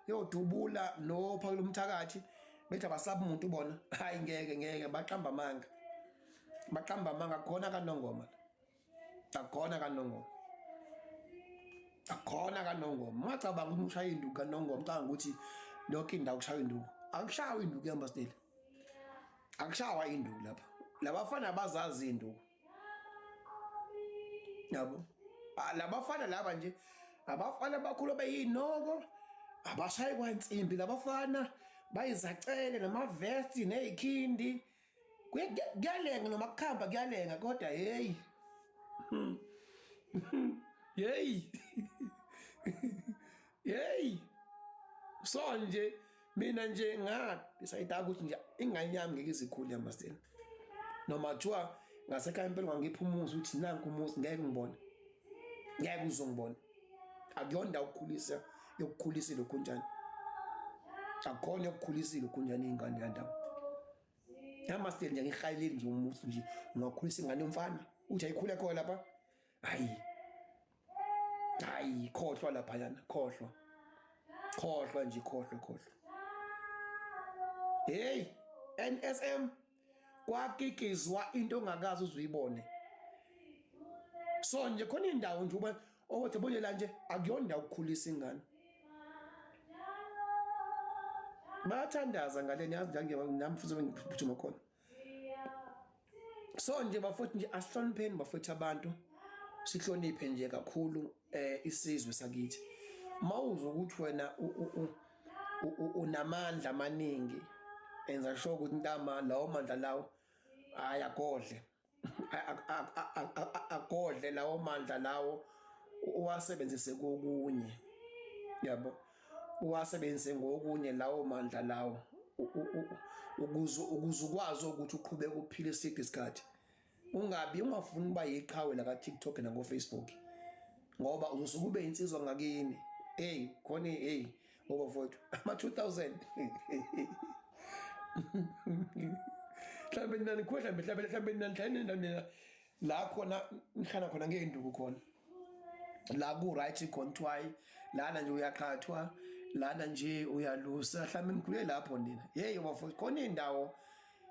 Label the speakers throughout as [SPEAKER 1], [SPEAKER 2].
[SPEAKER 1] yodubula nophakela umthakathi bethi abasabi umuntu bona. Hayi ngeke ngeke baqamba amanga. Baqamba amanga khona kaNongoma. Akukhona kaNongoma. Akukhona kaNongoma. Ungacabanga ukuthi ushaya induku kaNongoma, ucabanga ukuthi yonke indawo kushaywa induku. Akushawa induku yambasteli. Akushawa induku lapha. Labafana bazazi induku. Yabo. Ah, labafana laba nje abafana bakhulu beyinoko abashayi kwansimbi labafana bayizacele namavesti nezikhindi Kuyalenga noma kukhamba kuyalenga kodwa hey. Hey. Hey. So nje mina nje nga-decide ukuthi nje ingane yami ngeke izikhule yamasini. Noma kuthiwa ngasekhaya impela ungangipha umuzi uthi nanku umuzi ngeke ngibone. Ngeke uzongibona. Akuyona indawo yokukhulisa yokukhulisa ilokhunjani. Akukhona yokukhulisa ilokhunjani ingane yandawo. Namaster nje ngihayileli nje umuthi nje ungakhulisa ingane yomfana uthi ayikhule khona lapha. Hayi. Hayi khohlwa lapha yana khohlwa. Khohlwa nje khohlwa khohlwa. Hey NSM kwakikizwa into ongakaze uzuyibone. So nje khona indawo nje uba othi bonye la nje akuyona indawo ukukhulisa ingane. Bayathandaza ngaleni yazi nje nami futhi ngiphuthuma khona. So nje bafowethu nje asihlonipheni bafowethu abantu sihloniphe nje kakhulu eh isizwe sakithi. Mawuzwa ukuthi wena unamandla amaningi enza sure ukuthi ntama lawo mandla lawo ayagodle. Agodle lawo mandla lawo uwasebenzise kokunye yabo uwasebenzise ngokunye lawo mandla lawo ukuze ukwazi ukuthi uqhubeke uphile eside isikhathi ungabi ungafuni ukuba yiqhawe la ka TikTok na ngo Facebook ngoba uzosuke ube insizwa ngakini hey khona hey ngoba mfowethu ama 2000 mhlawumbe nina nikhwehla mhlawumbe mhlawumbe nina nihlale nina la khona nihlala khona ngey'nduku khona la ku-right khona kuthiwa hayi lana nje uyaqhathwa lana nje uyalusa mhlawumbe nikhule lapho nina yeyi bafowethu khona iy'ndawo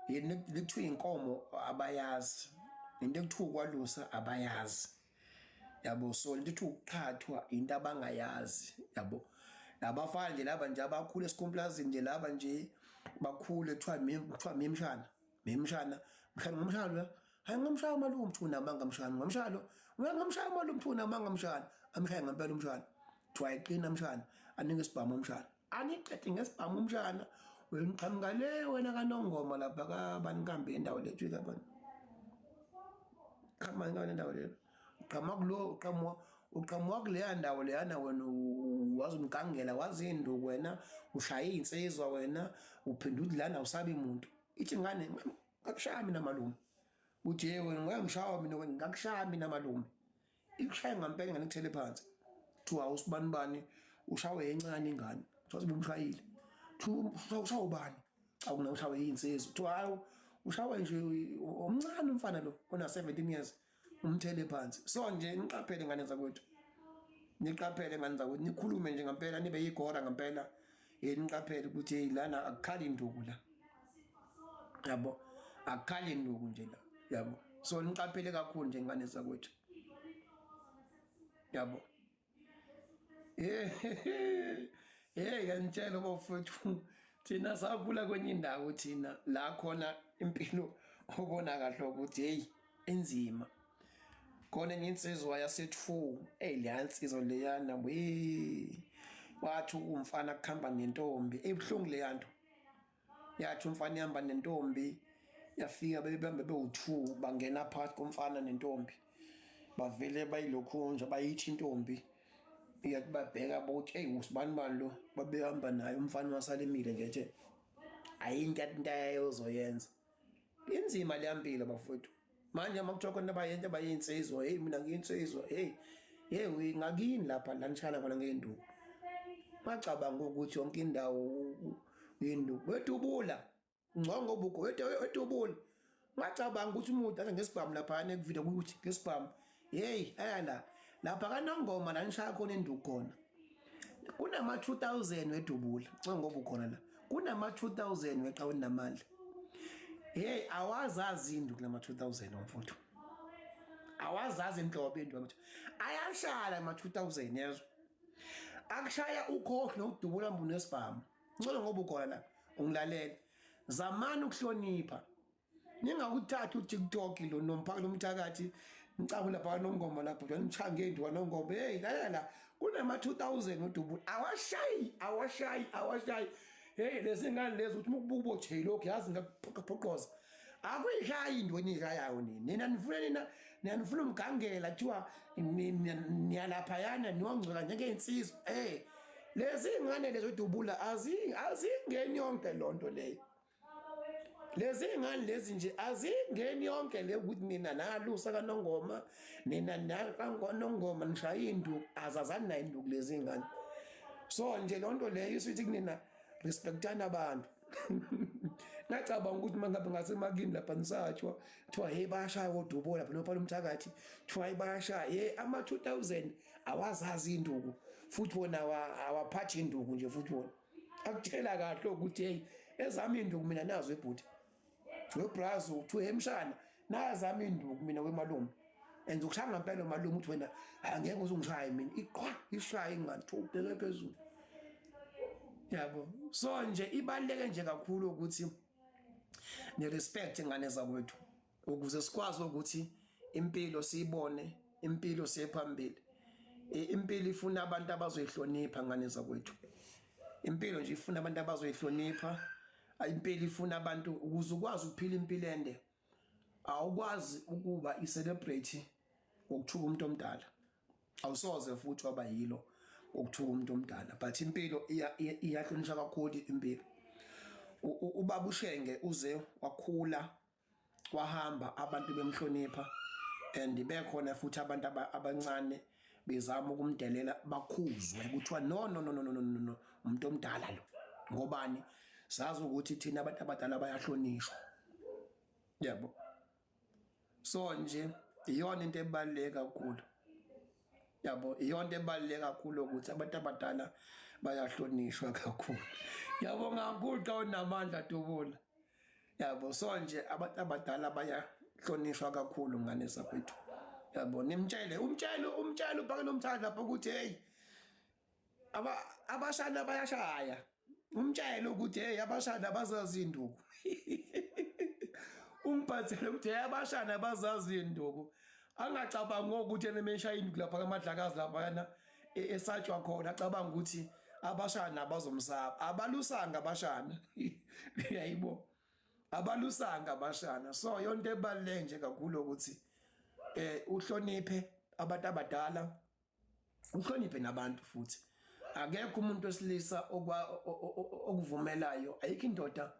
[SPEAKER 1] kuthiwa iy'nkomo abayazi into ekuthiwa ukwalusa abayazi yabo so into ethi ukuqhathwa into abangayazi yabo labafana nje laba nje abakhula esikomplazini nje laba nje bakhule kuthiwa kuthiwa mimshana mimshana mshana ngomshana lo hayi ngomshana malume mthuna amanga mshana ngomshana lo ngomshana malume mthuna amanga mshana amshaye ngempela umshana kuthiwa ayiqina mshana anike isibhamu umshana aniqede ngesibhamu umshana wena uqhamuka le wena kanongoma lapha kabani kambe indawo lethu kabani qhamuka ngale ndawo leyo uqhamuka kulo uqhamuka uqhamuka kuleya ndawo leyana wena wazi umgangela wazi induku wena ushaya iy'nsizwa wena uphinde uthi lana awusabi muntu ithi ngane ngakushaya mina malume uthi ye wena ngeke ngishawa mina wena ngakushaya mina malume ikushaye ngampela ingane ikuthele phansi kuthiwa usibanibani ushawe encane ingane kuthiwa sibumshayile kuthiwa ushawe ubani cha kuna ushawe insizwa kuthiwa hayi ushawe nje omncane umfana lo ona 17 years umthele phansi so nje niqaphele ngane zakwethu niqaphele ngane zakwethu nikhulume nje ngempela nibe yigora ngempela yini niqaphele ukuthi hey lana akukhali induku la yabo akukhali induku nje la yabo so niqaphele kakhulu nje ngane zakwethu yabo hey ngiyantshela bafowethu thina sakhula kwenye indawo thina la khona impilo obona kahle ukuthi hey inzima khona enye insizwa yasethu eyi leya nsizwa leyana we wathi umfana kuhamba nentombi ebuhlungu leya nto yathi umfana ihamba nentombi yafika bebembe bewu-two bangena phakathi komfana nentombi bavele bayilokhu nje bayithi intombi iyathi babheka bokuthi eyi usibani bani lo babehamba naye umfana wasalimile nje nje ayinto into ayozoyenza inzima leya mpilo bafowethu manje uma kuthiwa khona bayento bayinsizwa hey mina ngiyinsizwa hey hey ngakini lapha la nishana khona ngenduku bacabanga ukuthi yonke indawo induku wedubula ngcongo bugo wedubula ngacabanga ukuthi umuntu ake ngesibhamu lapha nekuvideo ukuthi ngesibhamu hey aya la lapha kanongoma la nishaya khona induku khona Kunama 2000 wedubula, ngoba ukhona la. Kunama 2000 weqhawe namandla. Hey, awazazi into kulama 2000 mfowethu. Awazazi inhlobo into mfowethu. Ayashala ama 2000 yezwa. Akushaya ukhohle nokudubula mbu nesibhamu. Ngcono ngoba ukhona la, ungilalele. Zamani ukuhlonipha. Ningakuthathi uTikTok lo nomphaka lomthakathi ngicabula lapha nongoma lapho nje ngishaya ngenduwa nongoma. Hey, la la kunama 2000 udubula. Awashayi, awashayi, awashayi. Hey, lezi ngane lezi uthi ukubuka uboche lokho yazi ngakuphoqoza. Akuyishayi into eniyishayayo nina. Nina nifuna nina nifuna umgangela kuthiwa niyalaphayana niyongcola njengey'nsizwa. Hey, lezi ngane lezi udubula azingeni yonke lonto leyo. Lezi ngane lezi nje azingeni yonke le ukuthi nina nalusa kaNongoma nina nakanongoma nishaya induku azazani nayo induku lezi ngane. So nje lonto leyo isithi kunina respectana abantu. Ngacabanga ukuthi mangabe ngasemakini lapha nisatshwa kuthiwa hey bayashaya odubo lapha nophala umthakathi kuthiwa hey bayashaya hey ama 2000 awazazi induku futhi wona awaphathi induku nje futhi wona akutshela kahle ukuthi hey ezami induku mina nazo ebhuti webrazo uthi hemshana nazami induku mina wemalume and ukushaya ngempela malume uthi wena angeke uzungishaye mina iqhwa ishaye ingane ubheke phezulu yabo. So nje ibaluleke nje kakhulu ukuthi ne respect ngane zakwethu ukuze sikwazi ukuthi impilo siyibone, impilo siye phambili. Impilo ifuna abantu abazoyihlonipha ngane zakwethu. Impilo nje ifuna abantu abazoyihlonipha. Impilo ifuna abantu ukuze ukwazi ukuphila impilo ende. Awukwazi ukuba i-celebrate ngokuthuka umuntu omdala. Awusoze futhi waba yilo ngokuthuka umuntu omdala, but impilo iyahlonishwa kakhulu impilo. Ubaba uShenge uze wakhula wahamba abantu bemhlonipha and bekhona futhi abantu abancane bezama ukumdelela bakhuzwe kuthiwa no no no no no no no umuntu omdala lo ngobani sazi ukuthi thina abantu abadala bayahlonishwa yabo. So nje iyona into ebaluleke kakhulu yabo, iyona into ebaluleke kakhulu ukuthi abantu abadala bayahlonishwa kakhulu. Ngiyabonga kakhulu xa unamandla Dubula yabo. So nje abantu abadala bayahlonishwa kakhulu ngane zakwethu yabo. Nimtshele umtshele umtshele ubhake nomthakathi lapho ukuthi hey abashana bayashaya, umtshele ukuthi hey abashana bazazi induku. Umphathele ukuthi hey abashana bazazi induku, angacabangi ukuthi yena emeshaya induku lapha kaMadlakazi lapha yana esatshwa khona, acabanga ukuthi abashana bazomsaba. Abalusanga abashana uyayibo, abalusanga abashana. So yonke ebaluleke nje kakhulu ukuthi uhloniphe abantu abadala, uhloniphe nabantu futhi. Akekho umuntu wesilisa okuvumelayo, ayikho indoda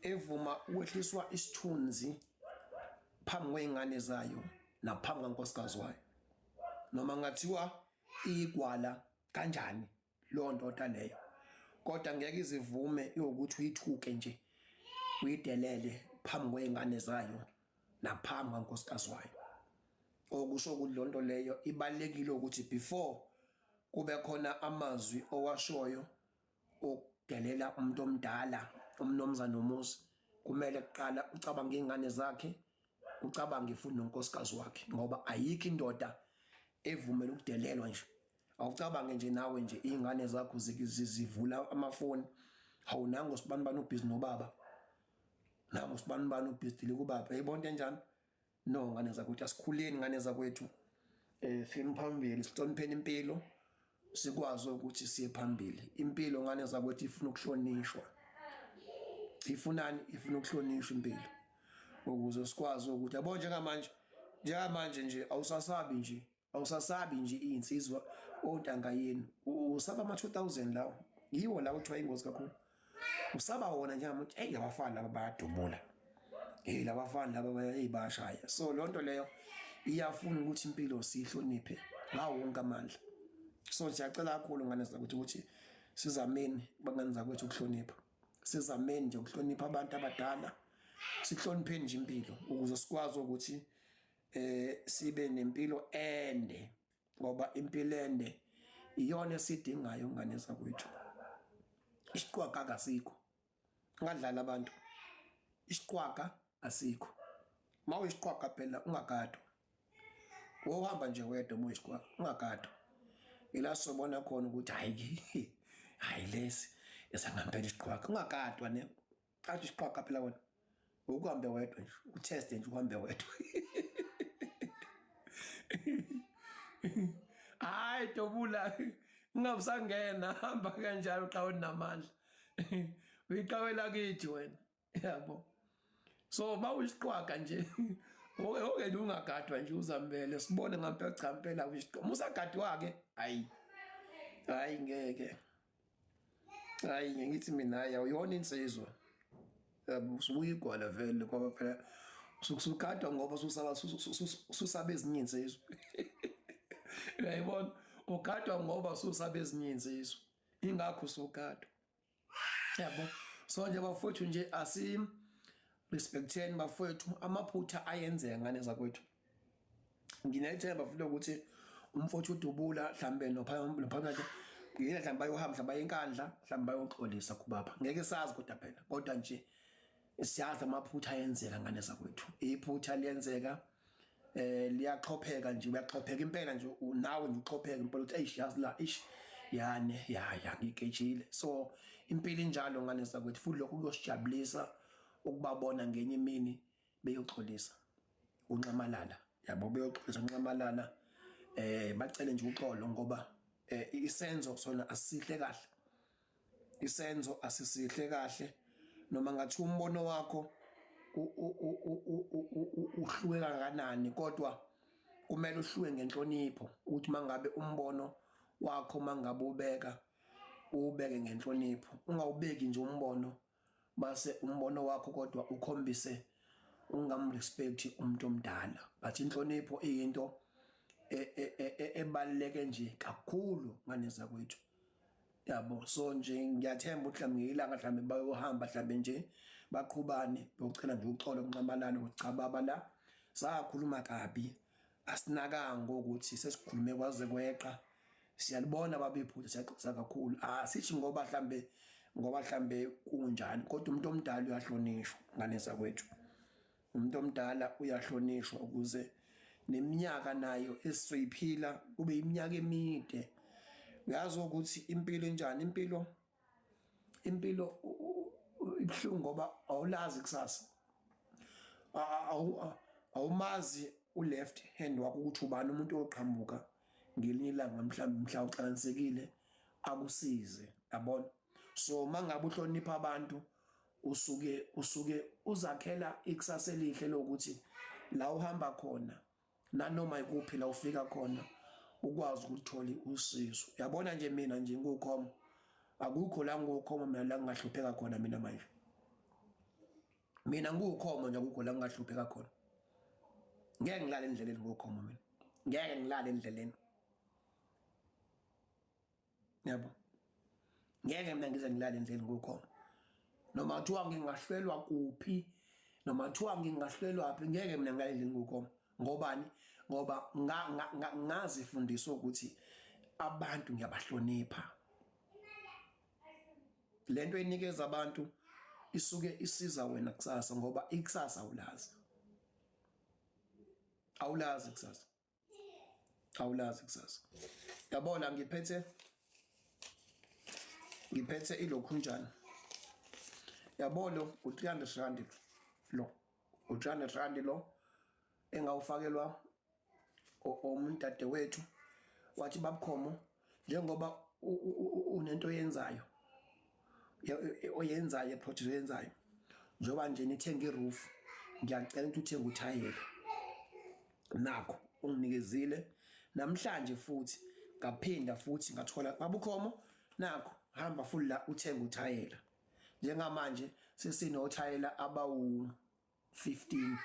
[SPEAKER 1] evuma ukwehliswa isithunzi phambi kwezingane zayo naphambi kankosikazi wayo, noma ngathiwa igwala kanjani leyo ndoda leyo, kodwa ngeke izivume ukuthi uyithuke nje uyidelele phambi kwezingane zayo naphambi kankosikazi wayo. Okusho ukuthi lonto leyo ibalekile ukuthi before kube khona amazwi owashoyo okudelela umuntu omdala umnomzana nomuzi, kumele kuqala ucabange ingane zakhe, ucabange futhi nonkosikazi wakhe, ngoba ayikho indoda evumela ukudelelwa nje. Awucabange nje nawe nje ingane zakho zivula amafoni, hawu nango sibani bani ubhizi nobaba, nango sibani bani ubhizi kubaba, uyayibona into enjani? No ngane zakwethu, asikhuleni ngane zakwethu, siyeni phambili, sihlonipheni impilo, sikwazi ukuthi siye phambili. Impilo ngane zakwethu ifuna ukuhlonishwa, ifunani? Ifuna ukuhlonishwa impilo ukuze sikwazi ukuthi yabo njengamanje, njengamanje nje awusasabi nje, awusasabi nje iy'nsizwa ontanga yenu, usaba ama-2000 lawo, yiwo lawo kuthiwa ingozi kakhulu, usaba wona njengamuntu. Eyi labafana laba bayadubula, hey labafana laba hey bayashaya. So loo nto leyo iyafuna ukuthi impilo siyihloniphe ngawo wonke amandla. So siyacela kakhulu ngane zakwethu ukuthi sizameni bangane zakwethu ukuhlonipha, sizameni nje ukuhlonipha abantu abadala, sihlonipheni nje impilo ukuze sikwazi ukuthi sibe nempilo ende, ngoba impilo ende Iyona esidingayo ngane zakwethu. Isiqwaga kasikho. Ungadlala abantu. Isiqwaga asikho. Mawuyisiqwaga phela ungagadwa. Wohamba nje wedwa uma uyisiqwaga ungagadwa. Ila sobona khona ukuthi hayi hayi lesi esangampela isiqwaga ungagadwa ne. Athi isiqwaga phela wena. Ukuhambe wedwa nje, utheste nje uhambe wedwa. Hayi Dobula, ungabusangena hamba kanjalo xa unamandla. Uyiqawela kithi wena. Yabo. So mawusiqwaga nje oke nje ungagadwa nje uzambele sibone ngampela cha mpela uyisiqwa. Musagadwa ke hayi. Hayi ngeke. Hayi ngithi mina hayi awuyona insizwa. Yabo usuyigwala vele ngoba phela usukusugadwa ngoba ususaba ususaba ezinye insizwa. Uyayibona ugadwa ngoba ususaba ezinye insizwa. Ingakho usugadwa. Yabo. So nje bafowethu nje asi respecteni bafowethu amaphutha ayenzeka ngane zakwethu. Nginethemba futhi ukuthi umfowethu uDubula mhlambe nophakathi ngiyena mhlambe bayohamba mhlambe baye enkandla mhlambe bayoxolisa kubaba ngeke sazi kodwa phela kodwa nje siyazi amaphutha ayenzeka ngane zakwethu iphutha liyenzeka eh liyaxhopheka nje uyaxhopheka impela nje nawe nje uxhopheka impela uthi eish yazi la eish yane ya ya ngigejile so impilo injalo ngane zakwethu futhi lokho kuyosijabulisa ukubabona ngenye imini beyoxolisa unxamalala yabo beyoxolisa unxamalala eh bacele nje uxolo ngoba eh, isenzo sona asihle kahle isenzo asisihle kahle noma ngathi umbono wakho uhluke kangakanani kodwa kumele uhluke ngenhlonipho ukuthi mangabe umbono wakho mangabe ubeka uwubeke ngenhlonipho ungawubeki nje umbono mase umbono wakho kodwa ukhombise ungamrespect umuntu omdala but inhlonipho iyinto e, e, e, ebaluleke nje kakhulu ngane zakwethu yabo so nje ngiyathemba ukuthi mhlawumbe ngilanga mhlawumbe bayohamba mhlawumbe nje baqhubane beyocela nje uxolo kunqamalana ukuthi cha baba la sakhuluma kabi asinakanga ukuthi sesikhulume kwaze kweqa siyalibona baba iphutha siyaxolisa kakhulu asithi ngoba mhlambe ngoba mhlambe kunjani kodwa umuntu omdala uyahlonishwa ngane zakwethu umuntu omdala uyahlonishwa ukuze neminyaka nayo esizoyiphila kube iminyaka emide uyazi ukuthi impilo injani impilo impilo ibuhlungu ngoba awulazi kusasa awumazi u-left hand wakho ukuthi ubani umuntu oqhamuka ngelinye ilanga mhlawumbe mhla uxakanisekile akusize yabona so mangabe uhlonipha abantu usuke usuke uzakhela ikusasa elihle lokuthi la uhamba khona nanoma ikuphi la ufika khona ukwazi ukuthola usizo yabona nje mina nje ngukhoma akukho la ngukhoma mina la ngingahlupheka khona mina manje mina ngukhoma nje akukho la ngingahlupheka khona ngeke ngilale endleleni ngukhoma mina ngeke ngilale endleleni yabo ngeke mina ngize ngilale endleleni ngukhoma noma kuthiwa ngingahlelwa kuphi noma kuthiwa ngingahlelwa phi ngeke mina ngilale endleleni ngukhoma ngobani ngoba ngazifundisa ukuthi abantu ngiyabahlonipha lento enikeza abantu isuke isiza wena kusasa ngoba ikusasa awulazi awulazi kusasa awulazi kusasa yabona ngiphethe ngiphethe ilokhunjana yabo lo u-300 rand lo u-300 rand lo engawufakelwa omuntu wethu wathi babukhomo njengoba unento oyenzayo oyenzayo eproject oyenzayo njengoba nje nithenga iroof ngiyacela ukuthi uthenge uthayela nakho unginikezile namhlanje futhi ngaphinda futhi ngathola babukhomo nakho hamba futhi la uthenga uthayela njengamanje sesinothayela abawu 15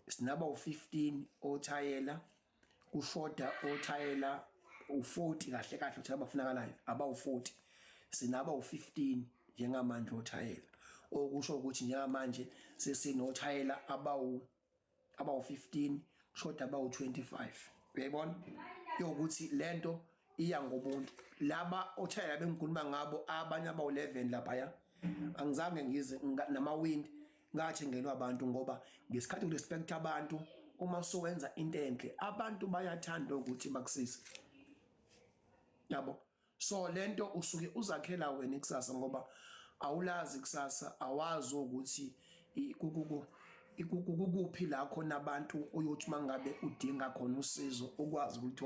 [SPEAKER 1] sinaba u15 othayela kushoda othayela u40 kahle kahle uthayela abafunakalayo abawu40 sinaba u15 njengamanje othayela okusho ukuthi njengamanje sesinothayela abawu abawu15 kushoda abawu25 uyayibona yokuthi lento Iya ngobuntu. Laba othayela bengikhuluma ngabo, abanye abawu-11 laphaya, angizange ngize namawindi ngathengelwa abantu, ngoba ngesikhathi urespect abantu, uma sowenza into enhle, abantu bayathanda ukuthi bakusize, yabo. So lento usuke uzakhela wena ikusasa, ngoba awulazi kusasa, awazi ukuthi kukuphi la khona abantu uyothi mangabe udinga khona usizo ukwazi ukulithola.